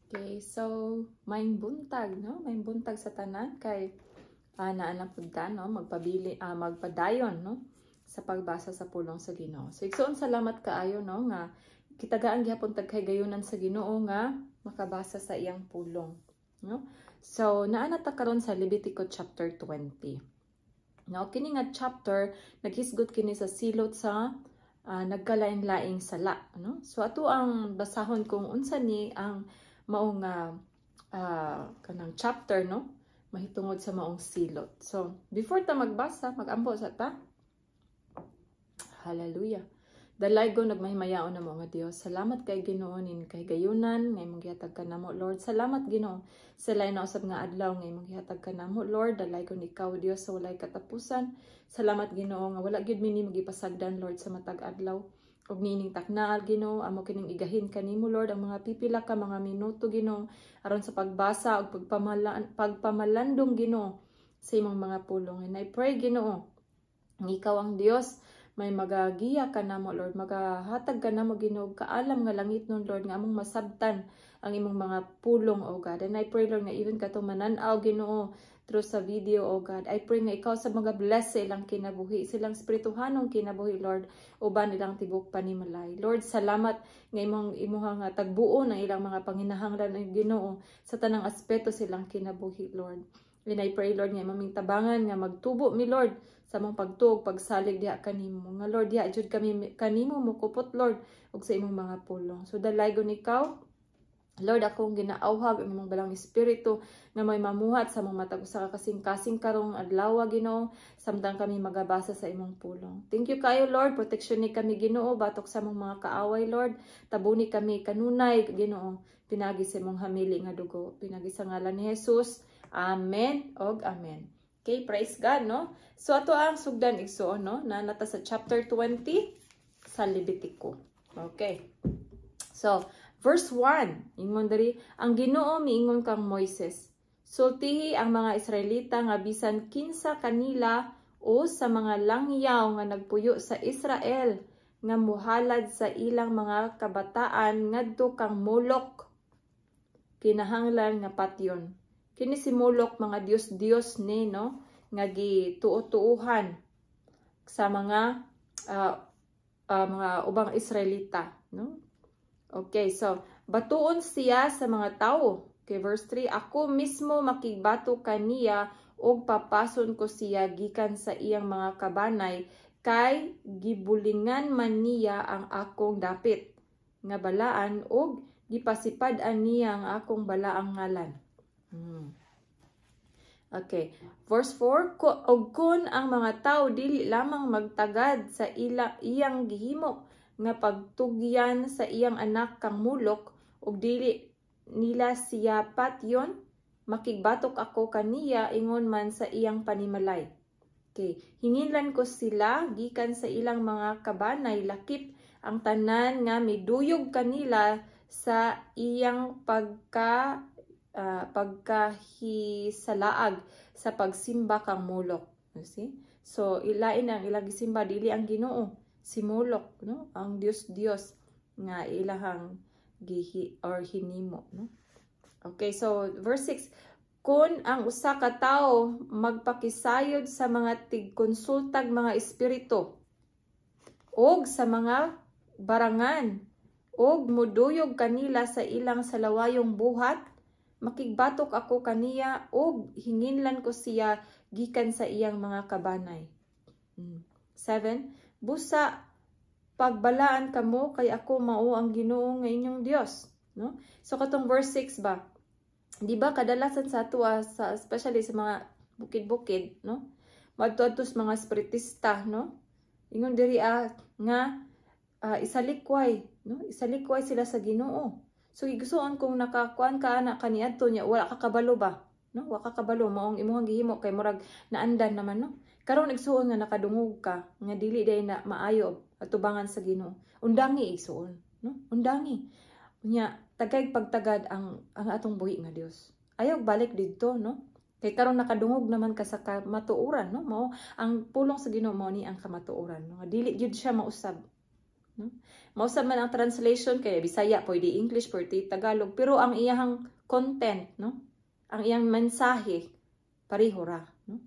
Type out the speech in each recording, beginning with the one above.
Okay, so maayong buntag, no? Maayong buntag sa tanan kay naa na pud ta, no? Magpabili magpadayon, no? Sa pagbasa sa pulong sa Ginoo. So igsoon, salamat kaayo, no, nga gitagaan gihapon tag kahigayunan sa Ginoo nga makabasa sa iyang pulong, no? So naa na ta karon sa Levitico chapter 20. No, kini nga chapter naghisgot kini sa silot sa nagkalain-laing sala, no? So ato ang basahon kung unsa ni ang maong kanang chapter, no, mahitungod sa maong silot. So before ta magbasa, magampo sa ta. Hallelujah. Dalaygon ug mahimayaon namo nga Dios. Salamat kay Ginoo ning kahigayunan nga imong gihatag kanamo, Lord. Salamat, Ginoo, sa lain na usab nga adlaw nga imong gihatag kanamo, Lord. Dalaygon ikaw, Dios, sa walay katapusan. Salamat, Ginoo, nga wala gyud mi nimo gipasagdan, Lord, sa matag adlaw. Ug niining taknaa, Ginoo, amo kining igahin kanimo, Lord, ang mga pipila ka mga minuto, Ginoo, aron sa pagbasa ug pagpamalandong, Ginoo, sa imong mga pulong. And I pray, Ginoo, nga ikaw ang Dios may magagiya kanamo, Lord, magahatag kanamo, Ginoo, kaalam nga langitnon, Lord, nga among masabtan ang imong mga pulong, O God. And I pray, Lord, nga even katong manan-aw, Ginoo, through sa video, O God, I pray nga ikaw sa mga bless sa ilang kinabuhi, silang espirituhanong kinabuhi, Lord, uban ilang tibok panimalay. Lord, salamat nga imong imuhang tagbuon ang ilang mga panginahanglan, Ginoo, sa tanang aspeto silang kinabuhi, Lord. And I pray, Lord, nga imong tabangan nga magtubo mi, Lord, sa among pagtuo, pagsalig diha kanimo. Nga, Lord, diha jud kami kanimo mukupot, Lord, ug sa imong mga pulong. So dalaygon ikaw, Lord, akong ginaawhag ang imong Balaang Espiritu nga may mamuhat sa among matag usa ka kasing-kasing karong adlaw, Ginoo, samtang kami magabasa sa imong pulong. Thank you kayo, Lord. Protection ni kami, Ginoo, batok sa among mga kaaway, Lord. Tabuni kami kanunay, Ginoo, pinagi sa imong hamili nga dugo. Pinagi sa ngalan ni Jesus. Amen og amen. Okay, praise God, no? So ato ang sugdan, igsoon, no? Naa na ta sa chapter 20 sa Levitico. Okay. So, verse 1, ingon diri, ang Ginoo miingon kang Moises: "Sultihi ang mga Israelita nga bisan kinsa kanila o sa mga langyaw nga nagpuyo sa Israel nga muhalad sa ilang mga kabataan ngadto kang Molok, kinahanglan nga patyon." Kini si Molok, mga Dios-Dios ni, no, nga gituo-tuuhan sa mga ubang Israelita, no? Okay, so batuon siya sa mga tawo. Okay, verse 3, "Ako mismo makigbato kaniya ug papason ko siya gikan sa iyang mga kabanay kay gibulingan man niya ang akong dapit nga balaan ug gipasipad-an niya ang akong balaang ngalan." Okay, verse 4, "Og kun ang mga tawo dili lamang magtagad sa iyang gihimo nga pagtugyan sa iyang anak kang Molok ug dili nila siya patyon, makigbatok ako kaniya ingon man sa iyang panimalay." Okay, "Hinginlan ko sila gikan sa ilang mga kabanay, lakip ang tanan nga miduyog kanila sa iyang pagkahisalaag sa pagsimba kang Molok." You see? So ilain ang ilang gisimba, dili ang Ginoo, si Molok, no? Ang Dios Dios nga ilahang gihi or hinimo, no? Okay, so verse 6, "Kung ang usa ka tawo magpakisayod sa mga tigkonsultag mga espiritu og sa mga barangan og muduyog kanila sa ilang salawayong buhat, makigbatok ako kaniya og hinginlan ko siya gikan sa iyang mga kabanay." 7. "Busa pagbalaan kamo kay ako mao ang Ginoo nga inyong Dios," no? So katong verse 6 ba? Di ba kadalasan sa ato, sa especially sa mga bukid-bukid, no? Madto sa mga espiritista, no? Ingon diri nga isalikway, no? Isalikway sila sa Ginoo. So igsuon, kung nakakuan ka ana kaniadto niya, wala ka kabalo ba, no? Wa ka kabalo, maong imong gihimo kay murag naandan naman, no? Karon, igsuon, nga nakadungog ka nga dili day na maayo atubangan sa Ginoo. Undangi, igsuon, no? Undangi. Unya tagay pagtagad ang atong buhi nga Dios. Ayaw balik didto, no? Kay karon nakadungog naman ka sa kamatuoran, no? Mao ang pulong sa Ginoo, mao ni ang kamatuoran, no? Dili gyud siya mausab. No? Mao sa man ang translation kay Bisaya, pwede English, pwede Tagalog, pero ang iyang content, no? Ang iyang mensahe pareho ra, no?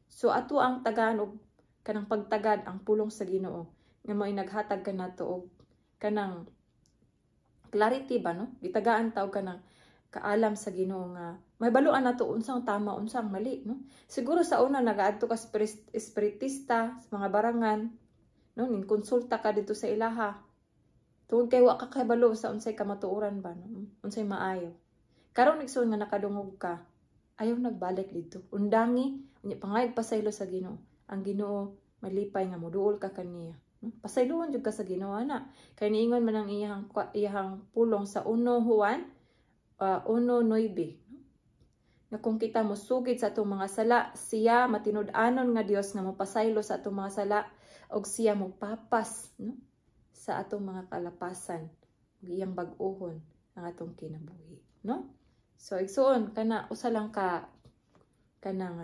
So ato ang tagaan og kanang pagtagad ang pulong sa Ginoo nga mo'y naghatag kanato og kanang clarity ba, no? Gitagaan ta og kanang kaalam sa Ginoo nga mahibaluan nato unsang tama, unsang mali, no? Siguro sa una nagaadto ka espiritista sa mga barangan, no? Nin konsulta ka dito sa ilaha. Tungod kay wa ka kahibalo sa unsay kamatuoran ba, no? Unsay maayo. Karon, igsoon, nga nakadungog ka, ayaw nagbalik dito. Undangi, unya pangayog pasaylo sa Ginoo. Ang Ginoo malipay nga moduol ka kaniya. No? Pasayloon jud ka sa Ginoo ana. Kay niingon man ang iyang pulong sa 1 Juan 1:9, no? Nga kung kita mosugid sa atong mga sala, siya matinud-anon nga Dios nga mopasaylo sa atong mga sala ug siya mopapas, no, sa atong mga kalapasan ug iyang bag-ohon ang atong kinabuhi, no? So igsuon, kana usa lang ka kanang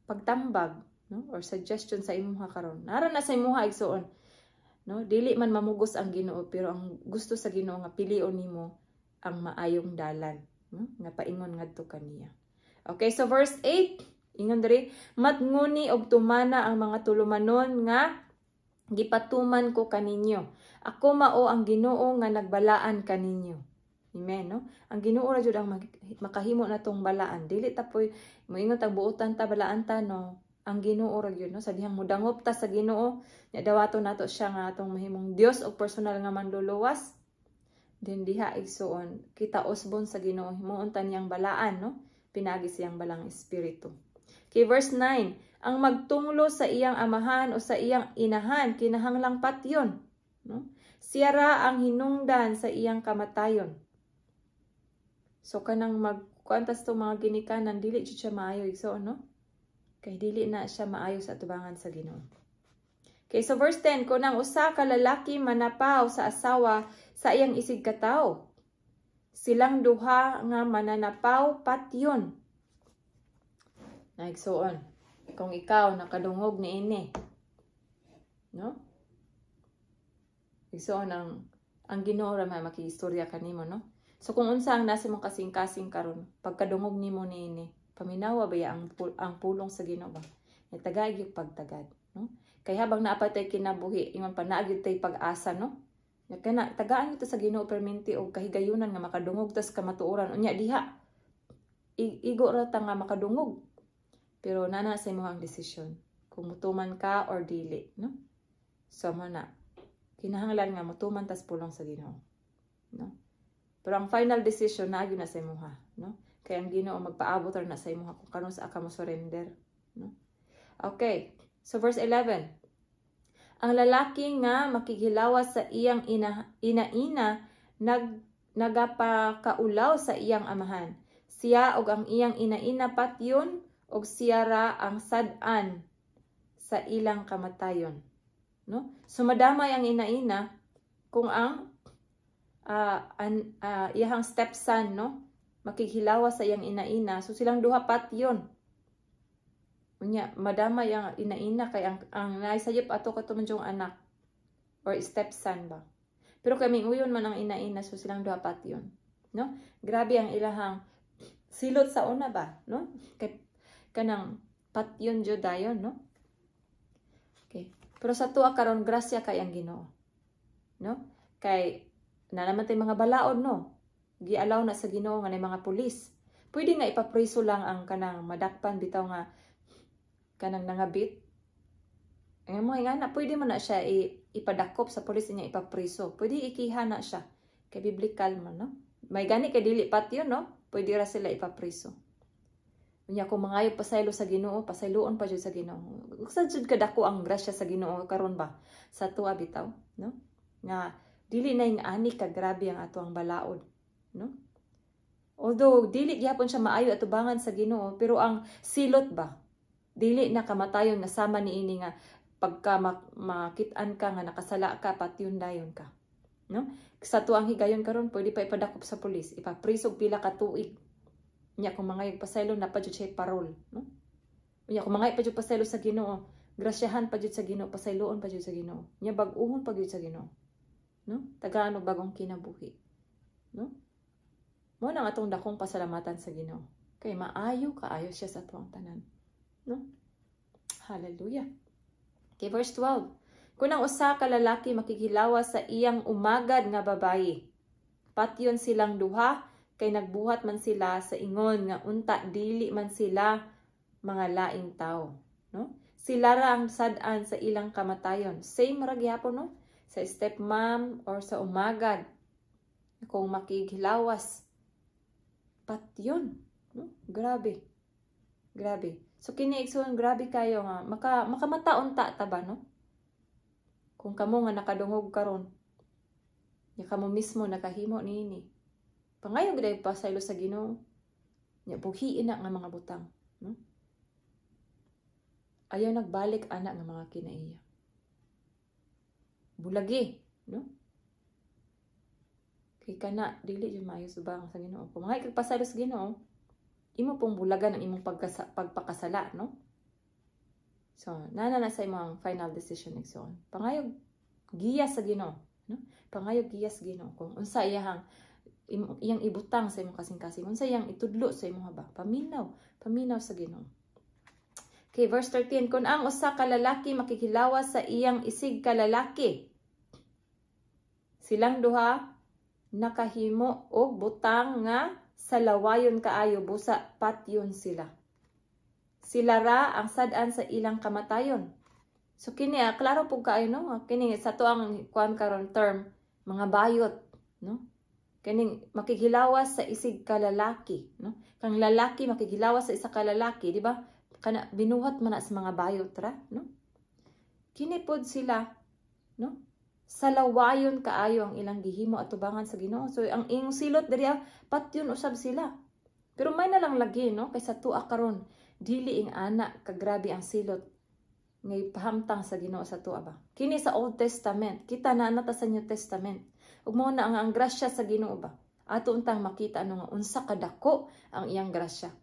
pagtambag, no, or suggestion sa imuha karon. Nara na sa imuha, igsuon, no? Dili man mamugos ang Ginoo, pero ang gusto sa Ginoo nga pilion nimo ang maayong dalan, no, nga paingon ngadto kaniya. Okay, so verse 8, ingon diri, "Matnguni og tumana ang mga tulumanon nga gipatuman ko kaninyo. Ako mao ang Ginoo nga nagbalaan kaninyo." Amen, no? Ang Ginoo ra jud ang makahimo natong balaan. Dili ta poy moingon tag buotan ta, balaan ta, no? Ang Ginoo ra gyud, no? Sa dihang mudangop ta sa Ginoo, nya dawaton nato siya nga atong mahimong Dios o personal nga manluluwas. Then diha, igsuon, kita usbon sa Ginoo, himuon ta niyang balaan, no? Pinagi siyang balang espiritu. Okay, verse 9, "Ang magtunglo sa iyang amahan o sa iyang inahan kinahanglang patyon," no? "Siya ra ang hinungdan sa iyang kamatayon." So kanang magkuantas to mga ginikanan, dili jud siya maayo, igsoon, no? Kay dili na siya maayo sa atubangan sa Ginoo. Okay, so verse 10, "Kung ang usa ka lalaki manapaw sa asawa sa iyang isig katawo, silang duha nga mananapaw patyon." Naigsuon. Kung ikaw nakadungog ni ini, no? Igsuon, ang Ginoo ra may makiistorya kanimo, no? So kung unsa ang nasa mong kasing-kasing karon, pagkadungog nimo niini, paminawa ba ang pulong sa Ginoo ba? Tagaig yung pagtagad, no? Kay habang naa pa tay kinabuhi, ingon pa naa gyud tay pag-asa, no? Nya kana tagaan ito sa Ginoo perminti og kahigayunan nga makadungog tas kamatuoran unya diha. Igo ra ta nga makadungog. Pero nana sa imong desisyon kung mutuman ka or dili, no? So mo na kinahanglan nga mutuman tas pulong sa Ginoo, no? Pero ang final decision naa gyud na sa imuha, no? Kay ang Ginoo magpaabot ra na sa imuha kung kanus-a ka mo surrender, no? Okay. So verse 11. "Ang lalaki nga makighilawas sa iyang ina, ina-ina nagapakaulaw sa iyang amahan. Siya og ang iyang ina-ina patyon og siya ra ang sad-an sa ilang kamatayon." No? So madamay ang ina-ina kung ang iyang stepson, no, makighilawas sa iyang ina-ina, so silang duha patyon. Unya madamay ang ina-ina kay ang naisayop ato kato man yung anak or stepson ba. Pero kay uyon man ang ina-ina, so silang duha patyon, no? Grabe ang ilahang silot sa una ba, no? Kay kanang patyon jud dayon, no? Okay. Pero sa tuwa karon, grasya kay ang Ginoo, no? Kay na naman tay mga balaod, no? Gialaw na sa Ginoo nga nay mga pulis. Pwede nga ipapriso lang ang kanang madakpan bitaw nga kanang nangabit. Ang mga nga na pwede man na siya ipadakop sa pulis niya, ipapriso. Pwede ikiha na siya. Kay biblical man, no? May gani kay dili patyon, no? Pwede ra sila ipapriso. Unya kung mangayo pasaylo sa Ginoo, pasayloon pa jud sa Ginoo. Usa jud kadako ang grasya sa Ginoo karon ba sa tuwa bitaw, no? Nga dili na yung ani ka grabe ang ato ang balaod, no? Although dili gihapon siya maayo atubangan sa Ginoo, pero ang silot ba, dili na kamatayon nga sama niini nga pagka makit-an ka nga nakasala ka, patyon dayon ka, no? Sa tuang higayon karon, pwede pa ipadakop sa pulis, ipapriso pila ka tuig. Nya kung mga pasaylo na pa jud siya parol, no? Unya kung mga pa jud pasaylo sa Ginoo, grasyahan pa jud sa Ginoo, pasayloon pa jud sa Ginoo. Nya bag-uhon pa jud sa Ginoo. no? Tagaan og bagong kinabuhi, no? Mo nang atong dakong pasalamatan sa Ginoo. Kay maayo kaayo siya sa atuang tanan, no? Hallelujah. Okay, verse 12. Kung ang usa ka lalaki makighilawas sa iyang umagad nga babayi, patyon silang duha kay nagbuhat man sila sa ingon nga unta dili man sila mga laing tao, no? Sila ra ang sad-an sa ilang kamatayon. Same ra gihapon, no? Sa stepmom or sa umagad kung makighilawas, patyon, no? Grabe. Grabe. So kini, igsoon, grabe kayo nga makamata unta ta ba, no? Kung kamo nga nakadungog karon, nya kamo mismo nakahimo niini. Pangayo gid pasaylo sa Ginoo. Nya buhiin na nga mga butang, no? Ayaw nagbalik ana nga mga kinaiya. Bulagi, no? Kay kana dili jud maayo subang sa Ginoo. Kung mga pasaylo sa Ginoo, imo pong bulagan ang imong pagpakasala, no? So, nana na sa imong final decision, igsoon. Pangayo giya sa Ginoo, no? Pangayo giya sa Ginoo kung unsa iyang iyang ibutang sa imong kasing-kasing, unsa iyang itudlo sa imong ba. Paminaw, paminaw sa Ginoo. Okay, verse 13, kung ang usa ka lalaki makighilawas sa iyang isig ka lalaki, silang duha nakahimo og butang nga salawayon kaayo, busa patyon sila. Sila ra ang sad-an sa ilang kamatayon. So kini klaro pug kaayo, no? Kini sa to ang kuan karon term, mga bayot, no? Kining makighilawas sa isig ka lalaki, no? Kang lalaki makighilawas sa isa ka lalaki, di ba? Kana binuhat man na sa mga bayot ra, no? Kini pod sila, no? Salawayon kaayo ang ilang gihimo atubangan sa Ginoo. So ang iyong silot diri, patyon usab sila. Pero may na lang lagi, no? Kay sa tua karon dili ing ana kagrabe ang silot ngay pahamtang sa Ginoo sa tua ba. Kini sa Old Testament, kita na ta sa New Testament. Ug mao na ang grasya sa Ginoo ba. Ato untang makita ano nga unsa kadako ang iyang grasya.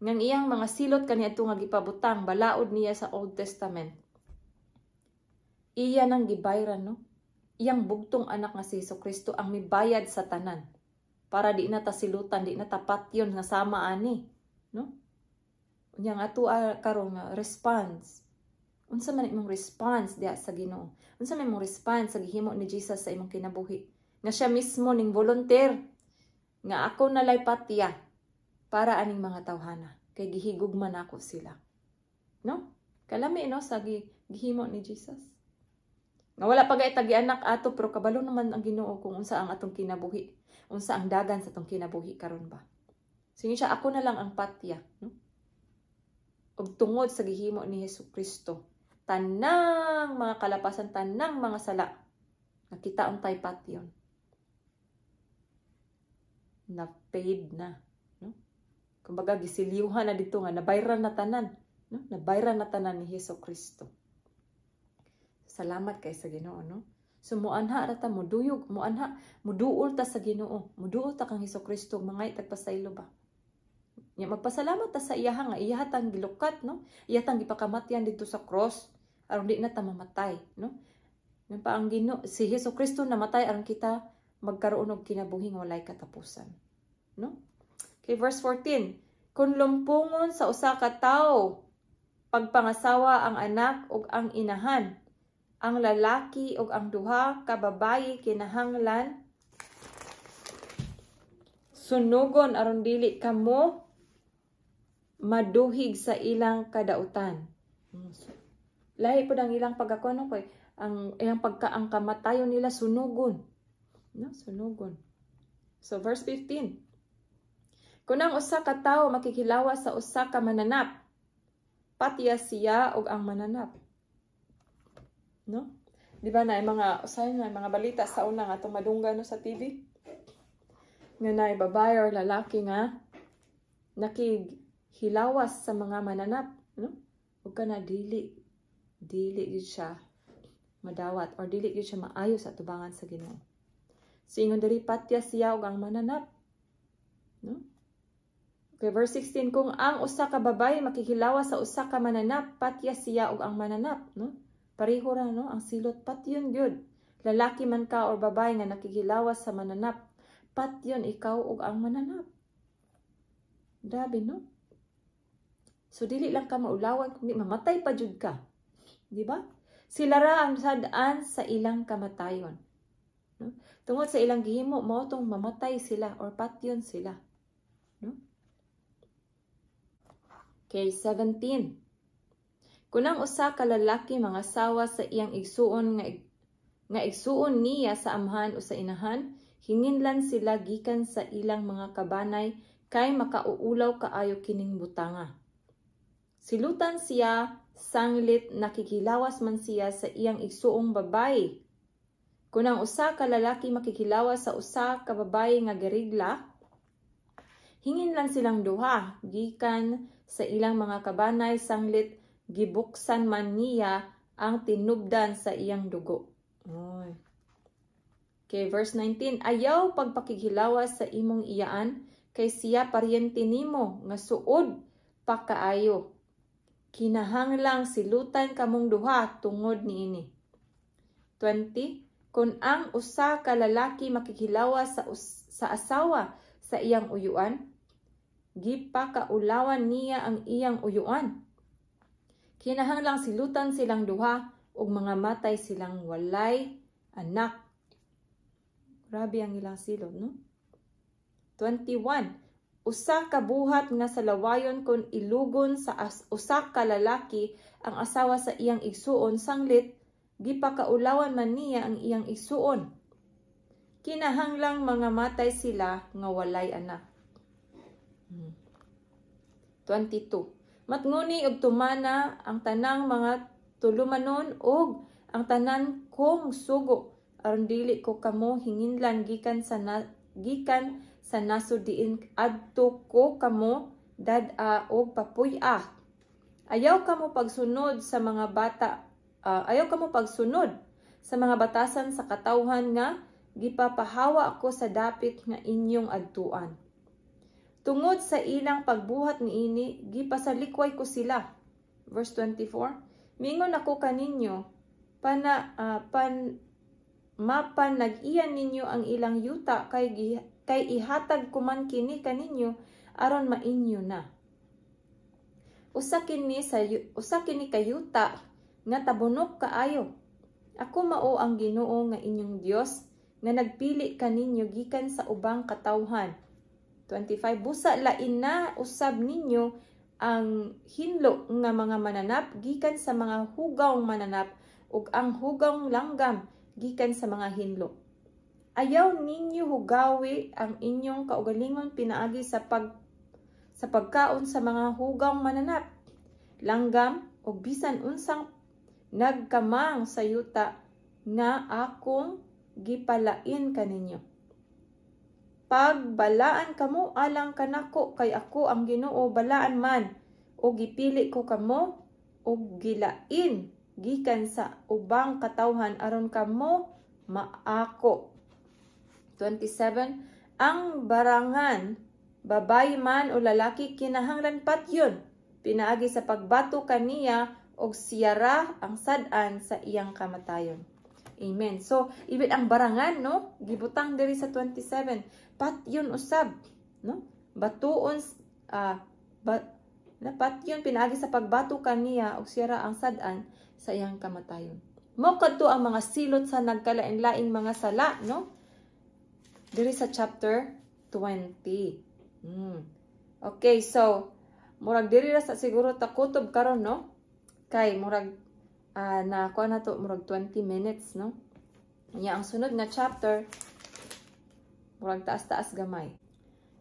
Ngang iyang mga silot kaniadto nga gipabutang balaod niya sa Old Testament. Iya nang gibayran, no? Iyang bugtong anak nga si Hesus Kristo ang mibayad sa tanan para di na ta silutan, di na ta patyon nga sama ani, no? Unya nga ato karon nga response. Unsa man imong response diha sa Ginoo? Unsa man imong response sa gihimo ni Jesus sa imong kinabuhi? Nga siya mismo ning volunteer nga ako nalay patya para aning mga tawhana kay gihigugma nako sila. No? Kalami, no, sa gihimo ni Jesus. Nga wala pa gay tagi anak ato, pero kabalo naman ang Ginoo kung unsa ang atong kinabuhi, unsa ang dagan sa atong kinabuhi karon ba. Sige siya, ako na lang ang patya, no? Ug tungod sa gihimo ni Hesus Kristo, tanang mga kalapasan, tanang mga sala, nakita untay patyon. Na paid na, no? Kumbaga gisiliuhan na dito nga nabayran na tanan, no? Nabayran na tanan ni Hesus Kristo. Salamat kay sa Ginoo, no? So muanha ra ta, muduyog, muanha, muduol ta sa Ginoo, muduol ta kang Hesus Kristo, mga itagpasaylo ba. Nya magpasalamat ta sa iyaha nga iyaha tang gilukat, no? Iya tang gipakamatyan dito sa cross aron di na ta mamatay, no? Nga pa ang Ginoo si Hesus Kristo namatay aron kita magkaroon og kinabuhing walay katapusan, no? Okay, verse 14. Kung lumpungon sa usa ka tawo pagpangasawa ang anak ug ang inahan, ang lalaki ug ang duha ka babayi kinahanglan sunugon aron dili kamo maduhig sa ilang kadautan. Lahi pod ang ilang pagkakuno kay ang ilang pagka ang kamatayon nila sunugon. No, sunugon. So verse 15. Kung ang usa ka tawo makikilawas sa usa ka mananap, patya siya og ang mananap. No? Di ba na mga usay na mga balita sa una nga atong madunggan, no, sa TV? Nga naay babae or lalaki nga nakighilawas sa mga mananap, no? Ug kana dili dili gyud siya madawat or dili gyud siya maayo sa atubangan sa Ginoo. So ingon diri, patya siya og ang mananap. No? Okay, verse 16, kung ang usa ka babaye makikilawas sa usa ka mananap, patya siya og ang mananap, no? Pareho ra, no, ang silot, patyon gyud. Lalaki man ka or babae nga nakikilawas sa mananap, patyon ikaw ug ang mananap. Grabe, no? So dili lang ka maulawan kundi mamatay pa jud ka. Di ba? Sila ra ang sad-an sa ilang kamatayon. No? Tungod sa ilang gihimo, mao tong mamatay sila or patyon sila. No? Okay, 17. Kung ang usa ka lalaki mangasawa sa iyang igsuon nga igsuon niya sa amahan o sa inahan, hinginlan sila gikan sa ilang mga kabanay kay makauulaw kaayo kining butanga. Silutan siya sanglit nakikilawas man siya sa iyang igsuong babayi. Kung ang usa ka lalaki makikilawas sa usa ka babayi nga gerigla, hinginlan silang duha gikan sa ilang mga kabanay sanglit gibuksan man niya ang tinubdan sa iyang dugo. Oy. Okay, verse 19. Ayaw pagpakikilawas sa imong iyaan kay siya paryente nimo nga suod pa kaayo. Kinahanglang silutan kamong duha tungod niini. 20. Kung ang usa ka lalaki makikilawas sa asawa sa iyang uyuan, gipakaulawan niya ang iyang uyuan. Kinahanglang silutan silang duha ug mga matay silang walay anak. Grabe ang ilang silot, no? 21. Usa ka buhat nga sa lawayon kon ilugon sa usa ka lalaki ang asawa sa iyang igsuon sanglit gipakaulawan man niya ang iyang igsuon. Kinahanglang mga matay sila nga walay anak. 22. Matnguni og tumana ang tanang mga tulumanon og ang tanan kong sugo aron dili ko kamo hinginlan gikan sa nasod diin adto ko kamo dad-a og papuy-a. Ayaw kamo pagsunod sa mga batasan sa katawhan nga gipapahawa ko sa dapit nga inyong adtuan. Tungod sa ilang pagbuhat niini, gipasalikway ko sila. Verse 24, mingon ako kaninyo, pana pan mapan nag-iyan ninyo ang ilang yuta kay ihatag ko man kini kaninyo aron mainyo na. Usa kini kayuta nga tabunok kaayo. Ako mao ang Ginoo nga inyong Dios nga nagpili kaninyo gikan sa ubang katawhan. 25. Busa lain na usab ninyo ang hinlo nga mga mananap gikan sa mga hugaw mananap ug ang hugaw langgam gikan sa mga hinlo. Ayaw ninyo hugawi ang inyong kaugalingon pinaagi sa pagkaon sa mga hugaw mananap, langgam ug bisan unsang nagkamang sa yuta nga akong gipalain kaninyo. Pagbalaan kamo alang kanako kay ako ang Ginoo, balaan man o gipili ko kamo og gilain gikan sa ubang katawhan aron kamo maako. 27. Ang barangan, babayi man o lalaki, kinahanglan patyon pinaagi sa pagbato kaniya og siyara ang sad-an sa iyang kamatayon. Amen. So, ibig ang barangan, no? Gibutang diri sa 27. Patyon usab, no? Batuon na patyon pinaagi sa pagbato kaniya og siyara ang sad-an sa iyang kamatayon. Mao kadto ang mga silot sa nagkalain-laing mga sala, no? Diri sa chapter 20. Okay, so murag diri ra sa siguro takutob karon, no? Kay murag nakuha na to murag 20 minutes, no? Nya ang sunod nga chapter murag taas-taas gamay.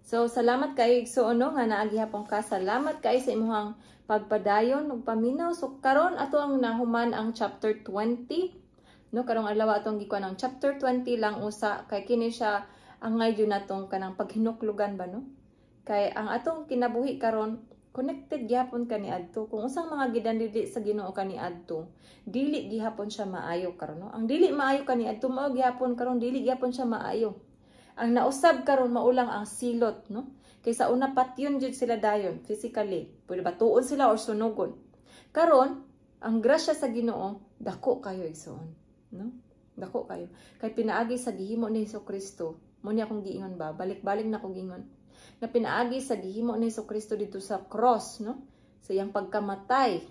So salamat kay igsuon, no, nga naa gihapon ka. Salamat kay sa imong pagpadayon ug paminaw. So karon ato ang nahuman ang chapter 20. No, karong adlaw atong gikuan ang chapter 20 lang usa kay kini siya angay jud natong kanang paghinuklugan ba, no? Kay ang atong kinabuhi karon connected gihapon kaniadto. Kung usang mga gidandili sa Ginoo kaniadto, dili gihapon siya maayo karon, no? Ang dili maayo kaniadto mao gihapon karon, dili gihapon siya maayo. Ang nausab karon mao lang ang silot, no? Kay sa una patyon jud sila dayon physically. Pwede batuon sila or sunugon. Karon, ang grasya sa Ginoo dako kayo, igsoon, no? Dako kayo. Kay pinaagi sa gihimo ni Hesus Kristo, mo ni akong giingon ba, balik-balik na akong giingon, na pinaagi sa gihimo ni Hesus Kristo dito sa cross, no? Sa iyang pagkamatay.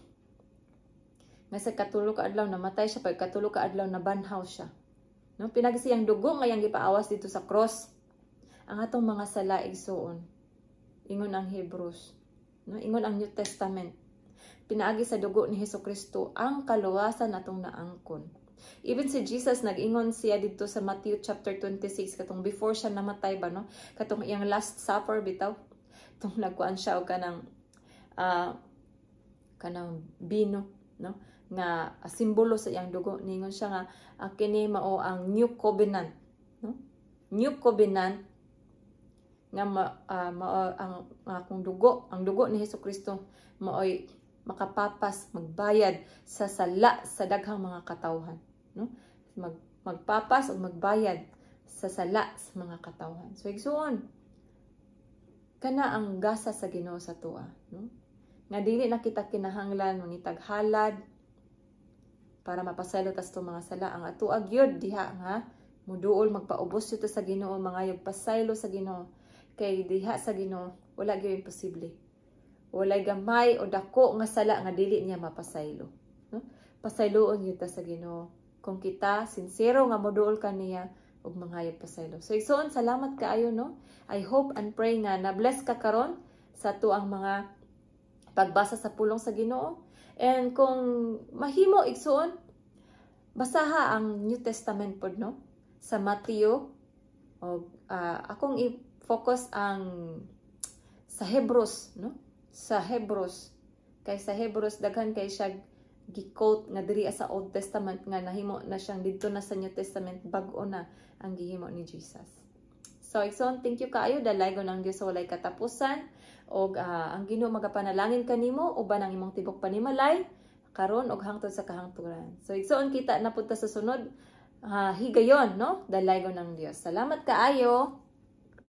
Nga sa katulo ka adlaw namatay siya, pagkatulo ka adlaw nabanhaw siya. No? Pinaagi sa iyang dugo nga iyang gipaawas dito sa cross. Ang atong mga sala, igsuon. Ingon ang Hebrews. No? Ingon ang New Testament. Pinaagi sa dugo ni Hesus Kristo ang kaluwasan atong naangkon. Even si Jesus, nag-ingon siya dito sa Matthew chapter 26, katong before siya namatay ba, no? Katong iyang last supper bitaw. Tong nagkuan siya og kanang bino, no? Nga simbolo sa iyang dugo. Ningon siya nga kini mao ang new covenant, no? New covenant nga mao ang akong dugo, ang dugo ni Hesus Kristo maoy makapapas, magbayad sa sala sa daghang mga katawhan, no? Magpapas o magbayad sa sala sa mga katawhan. So igsuon, kana ang gasa sa Ginoo sa atoa, no? Nga dili na kita kinahanglan mangitag halad para mapasaylo ta sa mga sala. Ang atoa gyud diha nga muduol, magpaubos ta sa Ginoo, mangayog pasaylo sa Ginoo, kay diha sa Ginoo wala gyud imposible. Walay gamay o dako nga sala nga dili niya mapasaylo, no? Pasayloon gyud ta sa Ginoo kung kita sincero nga moduol kaniya ug mangayog pasaylo. So igsoon, salamat kaayo, no. I hope and pray nga na bless ka karon sa atoang mga pagbasa sa pulong sa Ginoo. And kung mahimo, igsuon, basaha ang New Testament pod, no? Sa Matthew o akong i-focus ang sa Hebrews, no? Sa Hebrews, kay sa Hebrews daghan kay siya gi-quote nga diri sa Old Testament nga nahimo na siyang didto na sa New Testament, bag-o na ang gihimo ni Jesus. So igsoon, thank you kaayo. Dalaygon ang Dios sa walay katapusan og ang Ginoo magapanalangin kanimo uban ang imong tibok panimalay karon og hangtod sa kahangturan. So igsoon, kita na punta sa sunod higayon, no? Dalaygon ang Dios. Salamat kaayo.